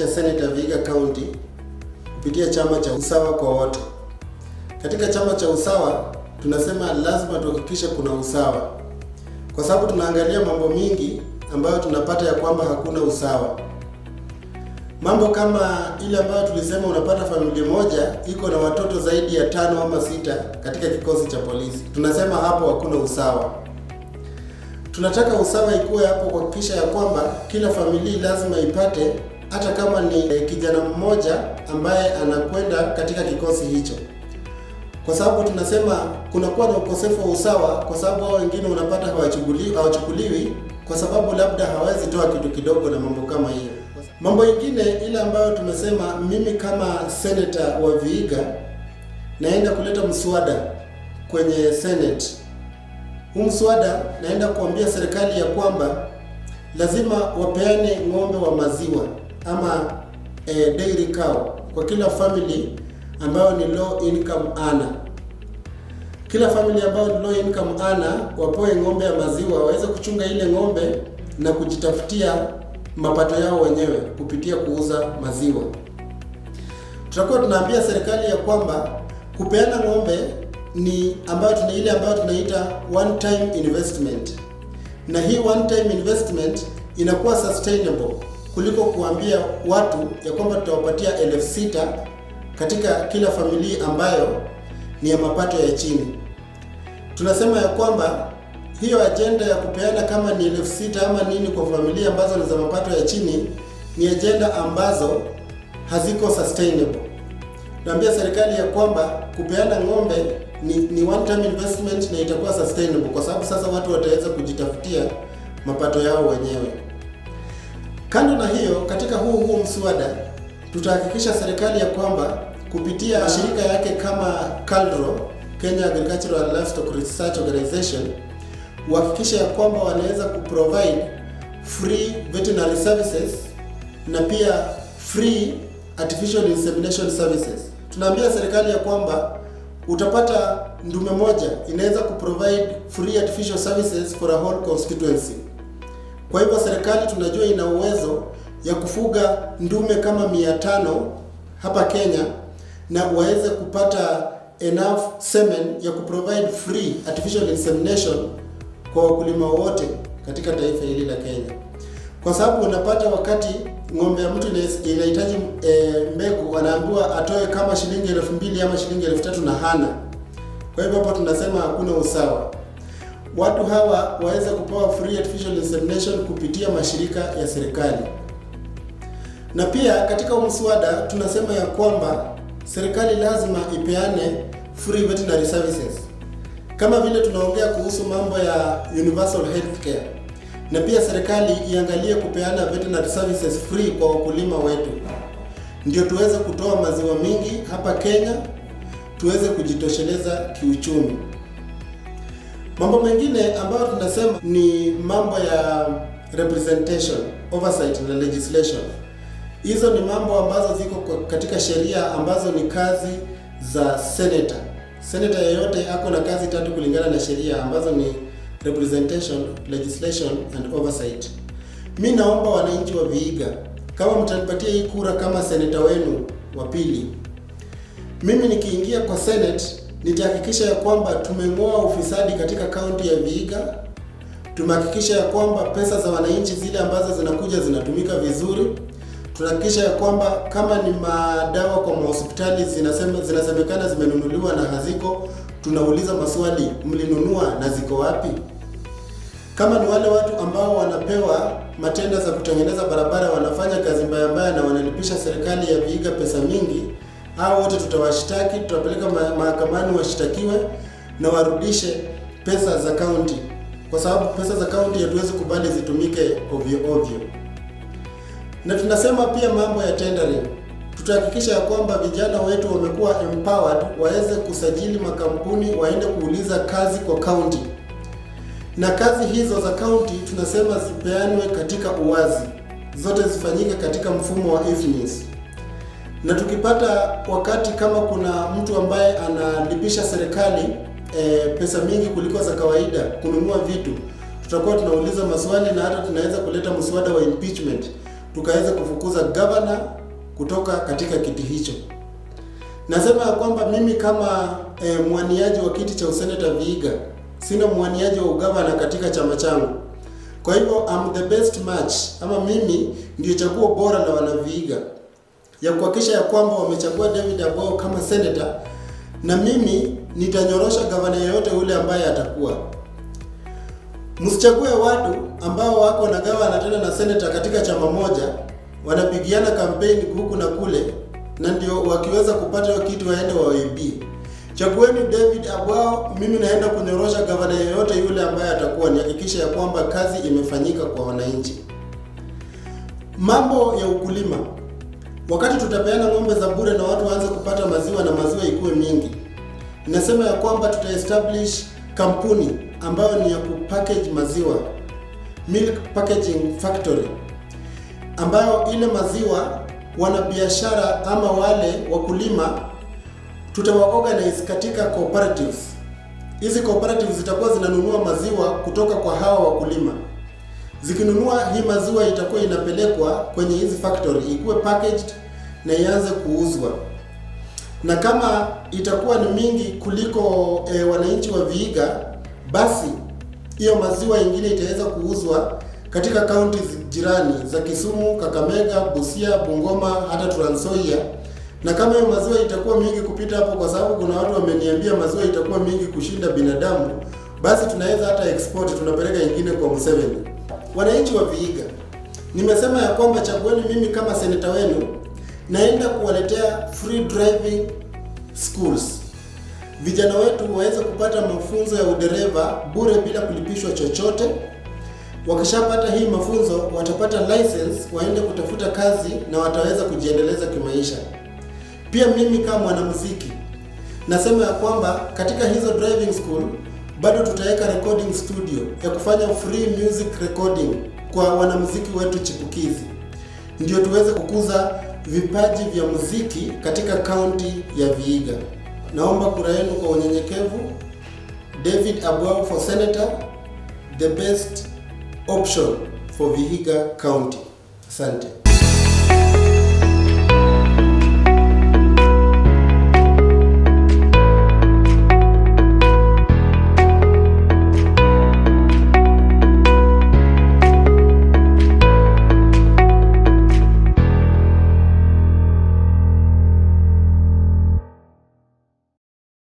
cha Senator Vihiga County kupitia chama cha Usawa kwa Wote. Katika chama cha Usawa tunasema lazima tuhakikishe kuna usawa, kwa sababu tunaangalia mambo mingi ambayo tunapata ya kwamba hakuna usawa. Mambo kama ile ambayo tulisema, unapata familia moja iko na watoto zaidi ya tano ama sita katika kikosi cha polisi. Tunasema hapo hakuna usawa. Tunataka usawa ikuwe hapo kuhakikisha ya kwamba kila familia lazima ipate hata kama ni kijana mmoja ambaye anakwenda katika kikosi hicho, kwa sababu tunasema kunakuwa na ukosefu wa usawa, kwa sababu hao wengine unapata hawachukuliwi kwa sababu labda hawezi toa kitu kidogo na mambo kama hiyo. Mambo ingine ile ambayo tumesema, mimi kama senator wa Vihiga naenda kuleta mswada kwenye Senate. Huu mswada naenda kuambia serikali ya kwamba lazima wapeane ng'ombe wa maziwa ama dairy cow kwa kila family ambayo ni low income earner. Kila family ambayo ni low income earner wapewe ng'ombe ya maziwa waweze kuchunga ile ng'ombe na kujitafutia mapato yao wenyewe kupitia kuuza maziwa. Tutakuwa tunaambia serikali ya kwamba kupeana ng'ombe ni ambayo tuna ile ambayo tunaita one time investment, na hii one time investment inakuwa sustainable kuliko kuambia watu ya kwamba tutawapatia 6,000 katika kila familia ambayo ni ya mapato ya chini. Tunasema ya kwamba hiyo ajenda ya kupeana kama ni 6,000 ama nini kwa familia ambazo ni za mapato ya chini ni ajenda ambazo haziko sustainable. Tunaambia serikali ya kwamba kupeana ng'ombe ni one time investment na itakuwa sustainable kwa sababu sasa watu wataweza kujitafutia mapato yao wenyewe. Kando na hiyo, katika huu mswada tutahakikisha serikali ya kwamba kupitia mashirika yake kama KALRO, Kenya Agricultural and Livestock Research Organization, uhakikishe ya kwamba wanaweza kuprovide free veterinary services na pia free artificial insemination services. Tunaambia serikali ya kwamba utapata ndume moja inaweza kuprovide free artificial services for a whole constituency. Kwa hivyo serikali tunajua ina uwezo ya kufuga ndume kama 500 hapa Kenya na waweze kupata enough semen ya kuprovide free artificial insemination kwa wakulima wote katika taifa hili la Kenya, kwa sababu unapata wakati ng'ombe ya mtu inahitaji mbegu, anaambiwa atoe kama shilingi 2,000 ama shilingi 3,000 na hana. Kwa hivyo hapo tunasema hakuna usawa. Watu hawa waweze kupewa free artificial insemination kupitia mashirika ya serikali. Na pia katika huu mswada tunasema ya kwamba serikali lazima ipeane free veterinary services, kama vile tunaongea kuhusu mambo ya universal health care, na pia serikali iangalie kupeana veterinary services free kwa wakulima wetu, ndio tuweze kutoa maziwa mingi hapa Kenya, tuweze kujitosheleza kiuchumi. Mambo mengine ambayo tunasema ni mambo ya representation, oversight na legislation. Hizo ni mambo ambazo ziko katika sheria ambazo ni kazi za senator. Senator yeyote ako na kazi tatu kulingana na sheria ambazo ni representation, legislation and oversight. Mi naomba wananchi wa Vihiga, kama mtanipatia hii kura kama seneta wenu wa pili, mimi nikiingia kwa Senate nitahakikisha ya kwamba tumeng'oa ufisadi katika kaunti ya Vihiga, tumehakikisha ya kwamba pesa za wananchi zile ambazo zinakuja zinatumika vizuri. Tunahakikisha ya kwamba kama ni madawa kwa mahospitali zinasemekana zimenunuliwa na haziko, tunauliza maswali, mlinunua na ziko wapi? Kama ni wale watu ambao wanapewa matenda za kutengeneza barabara wanafanya kazi mbaya mbaya na wanalipisha serikali ya Vihiga pesa mingi, hao wote tutawashtaki, tutawapeleka mahakamani washtakiwe na warudishe pesa za kaunti, kwa sababu pesa za kaunti hatuwezi kubali zitumike ovyo ovyo. Na tunasema pia mambo ya tendering, tutahakikisha ya kwamba vijana wetu wamekuwa empowered waweze kusajili makampuni, waende kuuliza kazi kwa kaunti, na kazi hizo za kaunti tunasema zipeanwe katika uwazi, zote zifanyike katika mfumo wa IFMIS. Na tukipata wakati kama kuna mtu ambaye analipisha serikali pesa mingi kuliko za kawaida kununua vitu, tutakuwa tunauliza maswali na hata tunaweza kuleta mswada wa impeachment tukaweza kufukuza gavana kutoka katika kiti hicho. Nasema ya kwamba mimi kama mwaniaji wa kiti cha useneta Vihiga, sina mwaniaji wa ugavana katika chama changu. Kwa hivyo I'm the best match, ama mimi ndio chaguo bora la wanavihiga ya kuhakikisha ya kwamba wamechagua David Abwao kama senator, na mimi nitanyorosha gavana yeyote ule ambaye atakuwa. Msichague watu ambao wako na gavana tena na senator katika chama moja, wanapigiana kampeni huku na kule, na ndio wakiweza kupata hiyo kitu waende waibie. Chagueni David Abwao, mimi naenda kunyorosha gavana yeyote yule ambaye atakuwa, nihakikisha ya kwamba kazi imefanyika kwa wananchi. Mambo ya ukulima, wakati tutapeana ng'ombe za bure na watu waanze kupata maziwa na maziwa ikuwe mingi, nasema ya kwamba tuta establish kampuni ambayo ni ya kupackage maziwa, milk packaging factory, ambayo ile maziwa wanabiashara ama wale wakulima tutawaorganize katika cooperatives. Hizi cooperatives zitakuwa zinanunua maziwa kutoka kwa hawa wakulima. Zikinunua hii maziwa itakuwa inapelekwa kwenye hizi factory ikuwe packaged na ianze kuuzwa, na kama itakuwa ni mingi kuliko wananchi wa Vihiga, basi hiyo maziwa ingine itaweza kuuzwa katika kaunti jirani za Kisumu, Kakamega, Busia, Bungoma, hata Trans Nzoia. Na kama hiyo maziwa itakuwa mingi kupita hapo, kwa sababu kuna watu wameniambia maziwa itakuwa mingi kushinda binadamu, basi tunaweza hata export, tunapeleka ingine kwa Museveni. Wananchi wa Vihiga, nimesema ya kwamba chagueni mimi kama seneta wenu, naenda kuwaletea free driving schools, vijana wetu waweze kupata mafunzo ya udereva bure bila kulipishwa chochote. Wakishapata hii mafunzo, watapata license, waende kutafuta kazi na wataweza kujiendeleza kimaisha. Pia mimi kama mwanamuziki nasema ya kwamba katika hizo driving school bado tutaweka recording studio ya kufanya free music recording kwa wanamuziki wetu chipukizi, ndio tuweze kukuza vipaji vya muziki katika kaunti ya Vihiga. Naomba kura yenu kwa unyenyekevu. David Abwao for senator, the best option for Vihiga County. Asante.